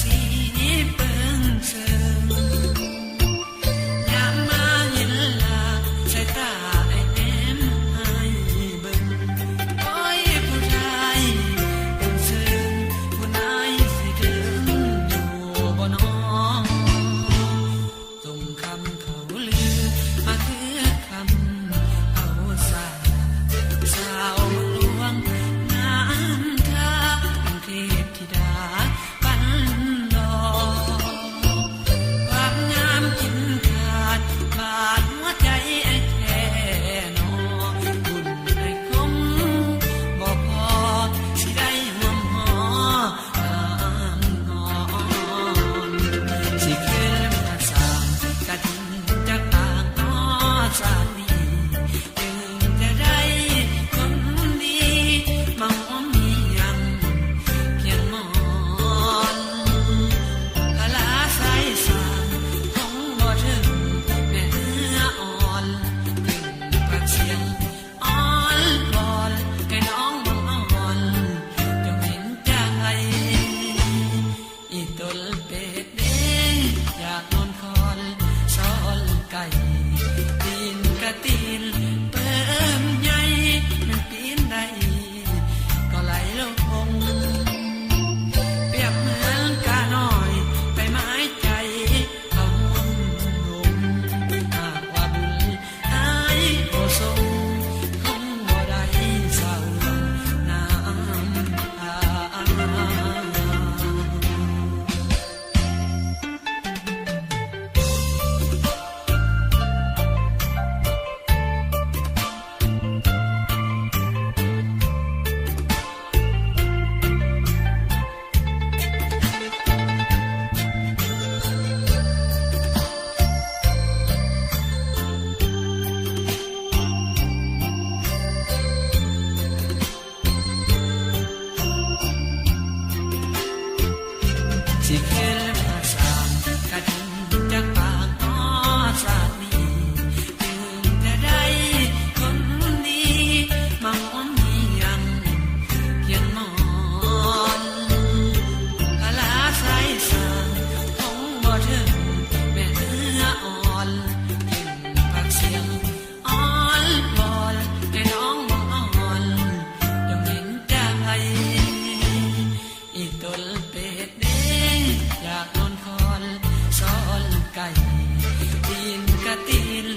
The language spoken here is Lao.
ສີເປິງເຊີງ ຍາມມາເຫັນລາ ສາຍຕາອ້າຍແນມໃຫ້ເບິ່ງ ໂອ້ຍ ຜູ້ຊາຍເປັນເຊີງ ຜູ້ນາຍຊິເຖິງຢູ່ບໍ່ນໍ? ຕົງຄຳເຂົາລືມາຄືຄຳເຂົາສາ ສາວເມືອງຫຼວງງາມທ່າ ເທບທິດາ ປັນດອກ ຄວາມງາມກິນຂາດ ບາດຫົວໃຈອ້າຍແທ້ນໍ ບຸນອ້າຍຄົງບໍ່ພໍ ຊິໄດ້ຮ່ວມຫໍ່ ຫ້າມຮ້ອນ ຊິຄືນມາສ້າງກະດິນຈັກປາງນໍ ຊາດນີ້ ຈຶ່ງຈະໄດ້ຄົນດີ ມາຮ່ວມມີຫຍັງຄຽງໝອນ ພະລາສາຍສາງຄົງບໍ່ເຖິງ ແມ່ເອື້ອອ່ອນ ຈຶ່ງປາກສຽງ ອ້ອນວອນ ໃຫ້ນ້ອງບັງອ່ອນ ຈົ່ງເຫັນໃຈ ອີຕົນເປັດເດ້ ຢາກນອນຄອນ ຊອນໄກ່ ຕີນກະຕີນເປີມໃຫຍ່ ມັນປີນໄດ້ ກໍໄຫຼລົງ ປຽບເໝືອນການ້ອຍ ໄປໝາຍໃຈເຂົ້າຮ່ວມລົມ ຫາກວ່າບຸນອ້າຍບໍ່ສົ່ງ ຄົງບໍ່ໄດ້ເຊົານຳພາ. ຊິເຄີຍມາສ້າງກະດິນຈັກປາງ ອ້ອ ຊາດນີ້ ຈຶ່ງຈະໄດ້ຄົນດີ ມາຮ່ວມມີຫຍັງຄຽງໝອນ ພະລາສາຍສາງຄົງບໍ່ເຖິງ ແມ່ເອື້ອອ່ອນ ຈຶ່ງປາກສຽງ ອ້ອນວອນ ໃຫ້ນ້ອງມາອ່ອນ ຈົ່ງເຫັນໃຈ ອີຕົນເປັດເດ້ ຢາກນອນຄອນ ຊອນໄກ່ ຕີນກະຕີນ